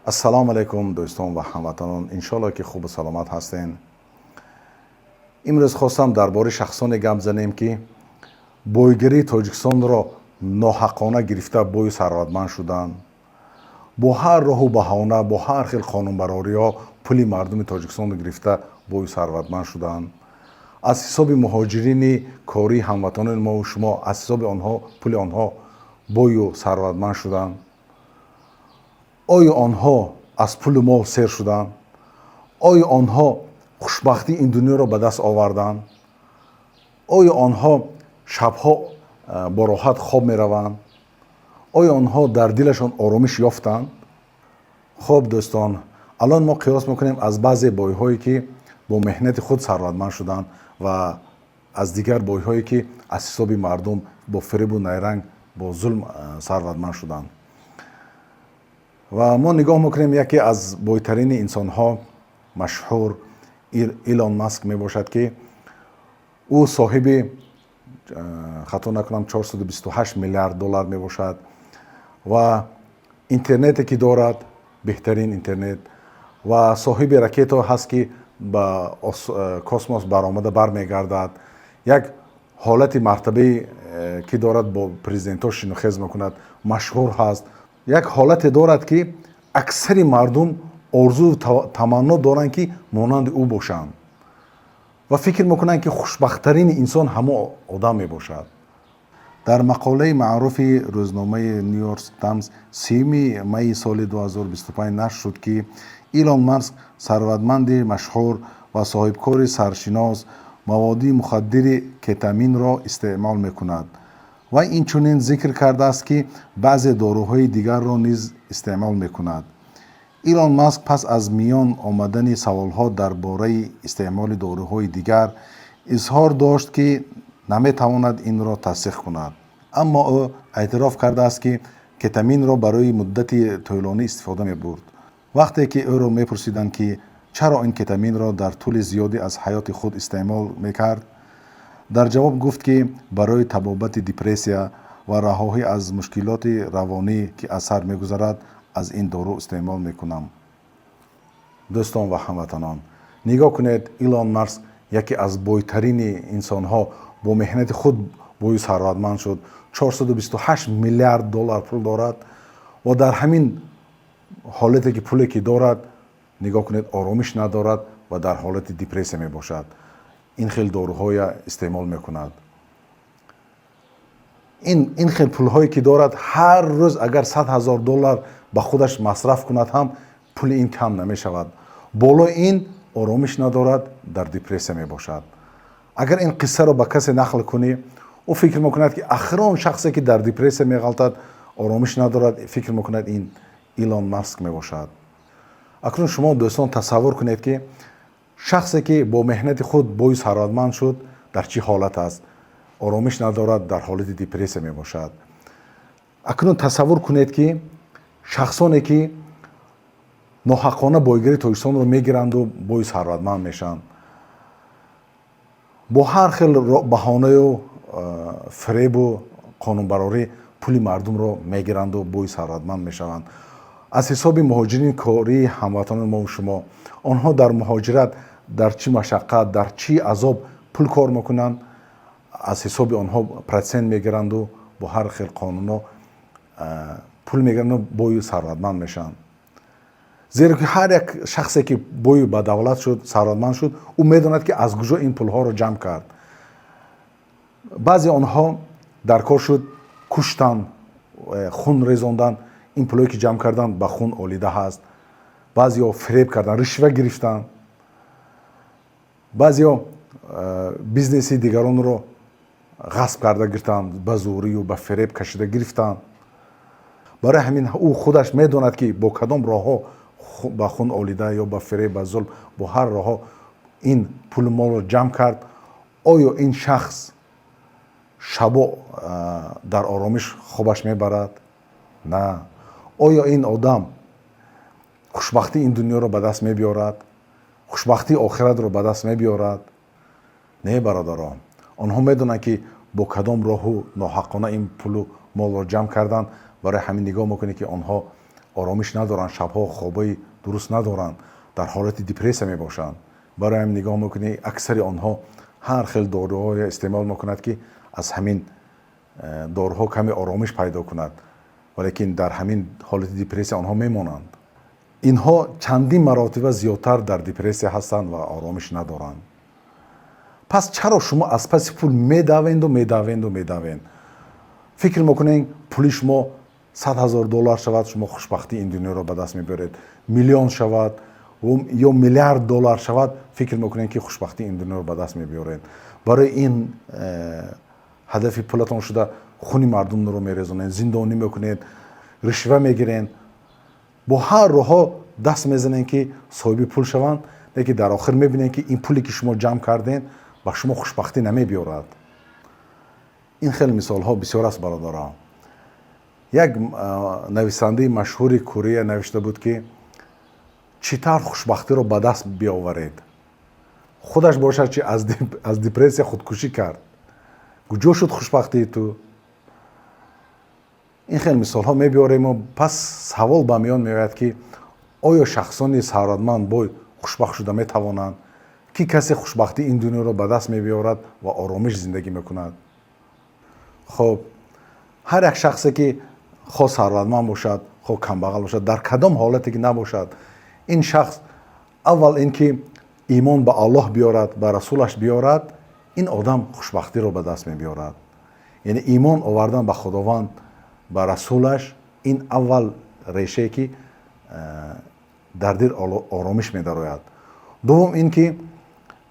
Ассалому алайкум, дӯстон ва ҳамватанон. Иншоалло, ки хубу саломат ҳастен. Имрӯз хостам дар бораи шахсоне гап занем, ки бойгарии Тоҷикистонро ноҳаққона гирифта, бою сарватманд шуданд, бо ҳар роҳу баҳона, бо ҳар хел қонунбарориҳо пули мардуми Тоҷикистонро гирифта, бою сарватманд шуданд, аз ҳисоби муҳоҷирини кории ҳамватанони мову шумо, аз ҳисоби онҳо, пули онҳо бою сарватманд шуданд. Оё онҳо аз пулу мол сер шуданд? Оё онҳо хушбахтии ин дунёро ба даст оварданд? Оё онҳо шабҳо бо роҳат хоб мераванд? Оё онҳо дар дилашон оромиш ёфтанд? Хуб, дӯстон, алон мо қиёс мекунем аз баъзе бойҳое, ки бо меҳнати худ сарватманд шуданд, ва аз дигар бойҳое, ки аз ҳисоби мардум бо фиребу найранг, бо зулм сарватманд шуданд. Ва мо нигоҳ мекунем, яке аз бойтарини инсонҳо, машҳур Илон Маск мебошад, ки ӯ соҳиби, хато накунам, 428 миллиард доллар мебошад ва интернете, ки дорад, беҳтарин интернет, ва соҳиби ракета ҳаст, ки ба космос баромада бармегардад. Як ҳолати мартабае, ки дорад, бо президентҳо шинухез мекунад, машҳур ҳаст. Як ҳолате дорад, ки аксари мардум орзу таманно доранд, ки монанди ӯ бошанд, ва фикр мекунанд, ки хушбахттарини инсон ҳамон одам мебошад. Дар мақолаи маъруфи рӯзномаи Нью-Йорк Таймс 30 майи соли 2025 нашр шуд, ки Илон Маск, сарватманди машҳур ва соҳибкори саршинос, маводи мухаддири кетаминро истеъмол мекунад. Вай инчунин зикр кардааст, ки баъзе доруҳои дигарро низ истеъмол мекунад. Илон Маск пас аз миён омадани саволҳо дар бораи истеъмоли доруҳои дигар изҳор дошт, ки наметавонад инро тасдиқ кунад, аммо ӯ эътироф кардааст, ки кетаминро барои муддати тӯлонӣ истифода мебурд. Вақте ки ӯро мепурсиданд, ки чаро ин кетаминро дар тӯли зиёдӣ аз ҳаёти худ истеъмол мекард, дар ҷавоб гуфт, ки барои табобати депрессия ва раҳоӣ аз мушкилоти равонӣ, ки аз сар мегузарад, аз ин дору истеъмол мекунам. Дӯстон ва ҳамватанон, нигоҳ кунед: Илон Маск, яке аз бойтарини инсонҳо, бо меҳнати худ бою сарватманд шуд, 428 миллиард доллар пул дорад ва дар ҳамин ҳолате, ки пуле ки дорад, нигоҳ кунед, оромиш надорад ва дар ҳолати депрессия мебошад, ин хел доруҳоя истеъмол мекунад. Ин хел пулҳое ки дорад, ҳар рӯз агар 100 000 доллар ба худаш масраф кунад ҳам, пули ин кам намешавад. Болои ин оромиш надорад, дар депрессия мебошад. Агар ин қиссаро ба касе нақл кунӣ, ӯ фикр мекунад, ки охирон шахсе, ки дар депрессия меғалтад, оромиш надорад, фикр мекунад, ин Илон Маск мебошад. Акнун шумо, дӯстон, тасаввур кунед, ки шахсе, ки бо меҳнати худ бою сарватманд шуд, дар чӣ ҳолат аст: оромиш надорад, дар ҳолати депрессия мебошад. Акнун тасаввур кунед, ки шахсоне, ки ноҳаққона бойгарии Тоҷикистонро мегиранду бою сарватманд мешаванд, бо ҳар хел баҳонаю фиребу қонунбарорӣ пули мардумро мегиранду бою сарватманд мешаванд аз ҳисоби муҳоҷирини кории ҳамватанони мову шумо. Онҳо дар муҳоҷират дар чӣ машаққат, дар чӣ азоб пул кор мекунанд, аз ҳисоби онҳо процент мегиранду бо ҳар хел қонунҳо пул мегиранду бою сарватманд мешаванд. Зеро ки ҳар як шахсе, ки бою ба давлат шуд, сарватманд шуд, ӯ медонад, ки аз куҷо ин пулҳоро ҷамъ кард. Баъзе онҳо дар кор шуд, куштанд, хун резонданд, ин пулое ки ҷамъ карданд, ба хун олида ҳаст. Баъзеҳо фиреб карданд, ришва гирифтанд, баъзеҳо бизнеси дигаронро ғасб карда гирифтанд, ба зӯрию ба фиреб кашида гирифтанд. Барои ҳамин ӯ худаш медонад, ки бо кадом роҳҳо, ба хун олида ё ба фиреб, ба зулм, бо ҳар роҳҳо ин пулу молро ҷамъ кард. Оё ин шахс шабо дар оромиш хобаш мебарад? На. Оё ин одам хушбахтии ин дунёро ба даст мебиёрад, хушбахтии охиратро ба даст мебиёрад? Не, бародарон. Онҳо медонанд, ки бо кадом роҳу ноҳаққона ин пулу молро ҷамъ карданд. Барои ҳамин нигоҳ мекунед, ки онҳо Оромиш надоранд, шабҳо хобҳои дуруст надоранд, дар ҳолати депрессия мебошанд. Барои ҳамин нигоҳ мекунӣ, аксари онҳо ҳар хел доруҳое истеъмол мекунад, ки аз ҳамин доруҳо каме оромиш пайдо кунад, валекин дар ҳамин ҳолати депрессия онҳо мемонанд. Инҳо чандин маротиба зиёдтар дар депрессия ҳастанд ва оромиш надоранд. Пас чаро шумо аз паси пул медавенду, медавенду, медавед? Фикр мекунед, пули шумо 100 000 доллар шавад, шумо хушбахтии ин дунёро ба даст мебаред, миллион шавад ё миллиард доллар шавад, фикр мекунед, ки хушбахтии ин дунёро ба даст мебиёред. Барои ин ҳадафи пулатон шуда, хуни мардумро мерезонед, зиндонӣ мекунед, ришва мегиред, бо ҳар роҳҳо даст мезанед, ки соҳиби пул шаванд. Лекин дар охир мебинед, ки ин пуле, ки шумо ҷамъ кардем, ба шумо хушбахтӣ намебиёрад. Ин хел мисолҳо бисёр аст, бародарон. Як нависандаи машҳури Корея навишта буд, ки чӣ тавр хушбахтиро ба даст биёваред. Худаш бошад, чи аз депрессия худкушӣ кард. Куҷо шуд хушбахтии ту? Ин хел мисолҳо мебиёрему, пас савол ба миён меояд, ки оё шахсони сарватманд, бой хушбахт шуда метавонанд? Ки касе хушбахтии ин дунёро ба даст мебиёрад ва оромиш зиндагӣ мекунад? Хуб, ҳар як шахсе, ки хоҳ сарватманд бошад, хоҳ камбағал бошад, дар кадом ҳолате ки набошад, ин шахс аввал ин ки имон ба Аллоҳ биёрад, ба расулаш биёрад, ин одам хушбахтиро ба даст мебиёрад. Яъне имон овардан ба Худованд, ба расулаш, ин аввал решае, ки дар дил оромиш медарояд. Дуввум ин ки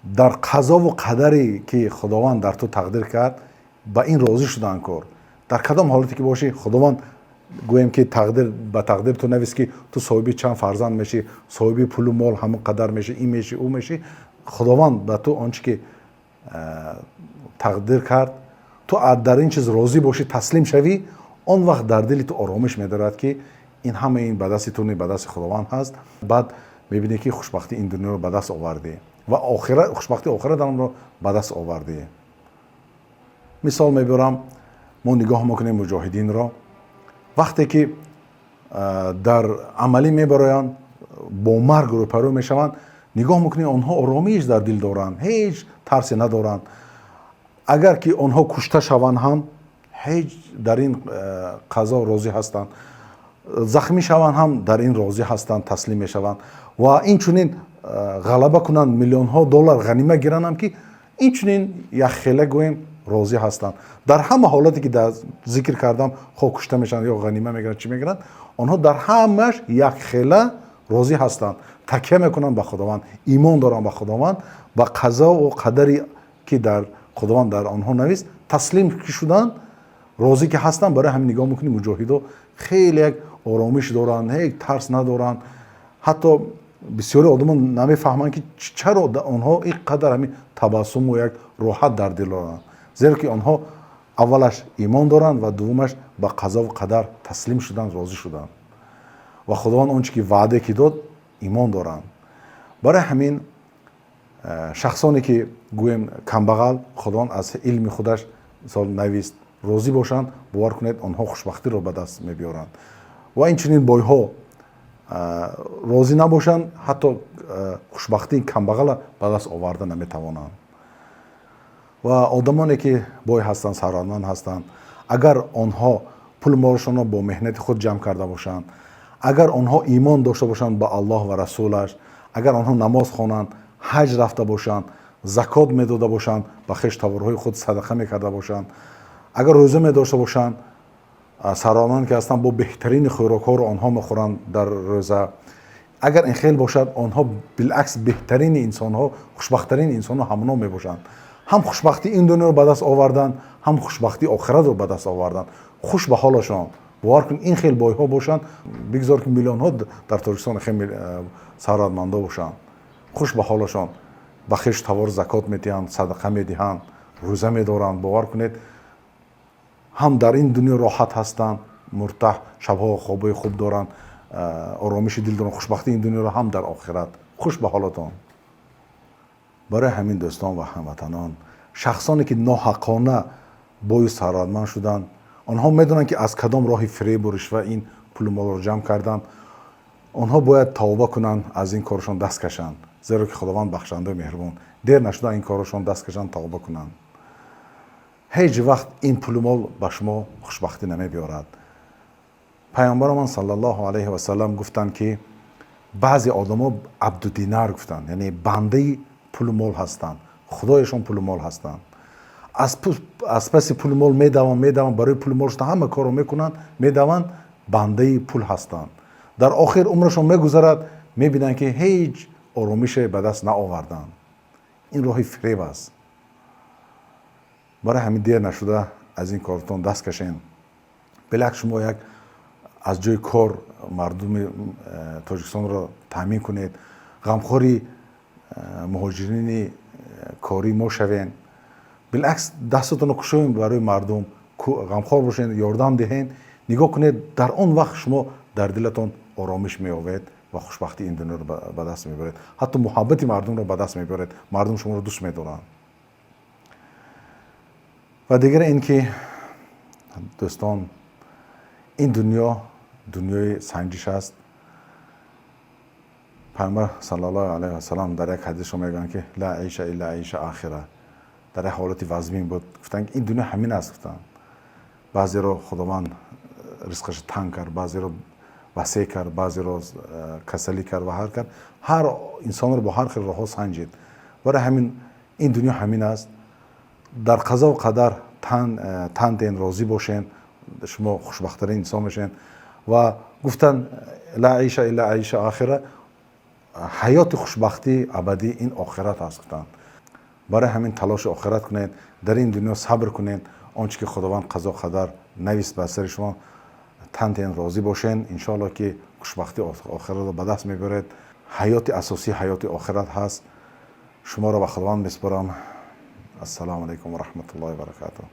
дар қазову қадаре, ки Худованд дар ту тақдир кард, ба ин розӣ шудан кор. Дар кадом ҳолате ки бошӣ, Худованд, гӯем ки, тақдир ба тақдир ту навист, ки ту соҳиби чанд фарзанд мешӣ, соҳиби пулу мол ҳамон қадар мешӣ, ин мешӣ, ӯ мешӣ. Худованд ба ту он чи ки тақдир кард, ту дар ин чиз розӣ бошӣ, таслим шавӣ, он вақт дар дили ту оромиш медорад, ки ин ҳама ин ба дасти ту не, ба дасти Худованд ҳаст. Баъд мебинӣ, ки хушбахтии ин дунёро ба даст овардӣ ва хушбахтии охиратамро ба даст овардӣ. Мисол мебарам: мо нигоҳ мекунем муҷоҳидинро, вақте ки дар амалӣ мебароянд, бо марг рӯпарӯ мешаванд, нигоҳ мекунем, онҳо оромиш дар дил доранд, ҳеҷ тарсе надоранд. Агар ки онҳо кушта шаванд ҳам, ҳеҷ дар ин қазо розӣ ҳастанд, захмӣ шаванд ҳам, дар ин розӣ ҳастанд, таслим мешаванд ва инчунин ғалаба кунанд, миллионҳо доллар ғанима гиранд ҳам, ки инчунин якхела, гӯем, розӣ ҳастанд. Дар ҳама ҳолате, ки дар зикр кардам, хоҳ кушта мешаванд ё ғанима мегиранд, чӣ мегиранд, онҳо дар ҳамааш якхела розӣ ҳастанд, такя мекунанд ба Худованд, имон доранд ба Худованд, ба қазову қадаре, ки дар Худованд дар онҳо навист, таслим ки шуданд, розӣ ки ҳастанд. Барои ҳамин нигоҳ мекунем, муҷоҳидо хеле як оромиш доранд, ҳеҷ тарс надоранд. Ҳатто бисёри одамон намефаҳманд, ки чаро онҳо ин қадар ҳамин табассуму як роҳат дар дил доранд, зеро ки онҳо аввалаш имон доранд ва дуввумаш ба қазову қадар таслим шуданд, розӣ шуданд ва Худованд он чи ки ваъде ки дод, имон доранд. Барои ҳамин шахсоне, ки, гӯем, камбағал, Худованд аз илми худаш, мисол, навист, розӣ бошанд, бовар кунед, онҳо хушбахтиро ба даст мебиёранд. Ва инчунин бойҳо розӣ набошанд, ҳатто хушбахтии камбағала ба даст оварда наметавонанд. Ва одамоне, ки бой ҳастанд, сарватманд ҳастанд, агар онҳо пул молашонро бо меҳнати худ ҷамъ карда бошанд, агар онҳо имон дошта бошанд ба Аллоҳ ва расулаш, агар онҳо намоз хонанд, ҳаҷ рафта бошанд, закот медода бошанд, ба хеш таворҳои худ садақа мекарда бошанд, агар рӯза медошта бошанд, сарватманд ки ҳастанд, бо беҳтарини хӯрокҳоро онҳо мехӯранд дар рӯза. Агар ин хел бошад, онҳо билакс беҳтарини инсонҳо, хушбахттарин инсонҳо ҳамоно мебошанд. Ҳам хушбахтии ин дунёро ба даст оварданд, ҳам хушбахтии охиратро ба даст оварданд. Хуш ба ҳолашон! Бовар кун, ин хел бойҳо бошанд, бигзор ки миллионҳо дар Тоҷикистон хел сарватмандо бошанд. Хуш ба ҳолашон! Ба хеш тавор закот медиҳанд, садақа медиҳанд, рӯза медоранд. Бовар кунед, ҳам дар ин дунё роҳат ҳастанд, муртаҳ, шабҳо хобҳои хуб доранд, оромиши дил доранд, хушбахтии ин дунёро, ҳам дар охират. Хуш ба ҳолатон! Барои ҳамин, дӯстон ва ҳамватанон, шахсоне, ки ноҳаққона бою сарватманд шуданд, онҳо медонанд, ки аз кадом роҳи фиребу ришва ин пулу молро ҷамъ карданд, онҳо бояд тавба кунанд, аз ин корашон даст кашанд, зеро ки Худованд бахшандаи меҳрубон. Дер нашуда ин корашон даст кашанд, тавба кунанд. Ҳеҷ вақт ин пулу мол ба шумо хушбахтӣ намебиёрад. Пайғамбаромон саллаллоҳу алайҳи васалам гуфтанд, ки баъзе одамо абдудинар гуфтанд, яъне бандаи пулу мол ҳастанд, худояшон пулу мол ҳастанд. Аз паси пулу мол медаванд, медаванд, барои пулу мол шуда ҳама корро мекунанд, медаванд, бандаи пул ҳастанд. Дар охир умрашон мегузарад, мебинанд, ки ҳеҷ оромише ба даст наоварданд. Ин роҳи фиреб аст. Барои ҳамин дер нашуда аз ин кортон даст кашен. Билакс, шумо як аз ҷои кор мардуми Тоҷикистонро таъмин кунед, ғамхори муҳоҷирини кории мо шавен. Билакс, дастатонро кушоем, барои мардум ғамхор бошед, ёрдам диҳед. Нигоҳ кунед, дар он вақт шумо дар дилатон оромиш меёбед ва хушбахтии ин дунёро ба даст мебаред, ҳатто муҳаббати мардумро ба даст мебаред, мардум шуморо дӯст медоранд. Ва дигар ин ки, дӯстон, ин дунё дунёи санҷиш аст. Пайғамбар саллаллоҳу алайҳи васалам дар як ҳадисшо мегӯянд, ки ла иша илла иша ахира. Дар як ҳолати вазмин буд, гуфтанд, ин дунё ҳамин аст. Гуфтанд, баъзеро Худованд ризқаша танг кард, баъзеро васеъ кард, баъзеро касалӣ кард ва ҳар кард, ҳар инсонро бо ҳар хел роҳҳо санҷид. Барои ҳамин ин дунё ҳамин аст. Дар қазову қадар тан ден, розӣ бошен, шумо хушбахттарин инсон мешавед. Ва гуфтанд: ла иша илла иша ахира, ҳаёти хушбахтии абадӣ ин охират аст, гуфтанд. Барои ҳамин талоши охират кунед, дар ин дунё сабр кунед. Он чи ки Худованд қазо қадар навист ба сари шумо, тан тен, розӣ бошен. Иншоалло, ки хушбахтии охиратро ба даст мебаред. Ҳаёти асосӣ ҳаёти охират ҳаст. Шуморо ба Худованд месупорам. Ассалому алайкум ва раҳматуллоҳи баракатуҳ.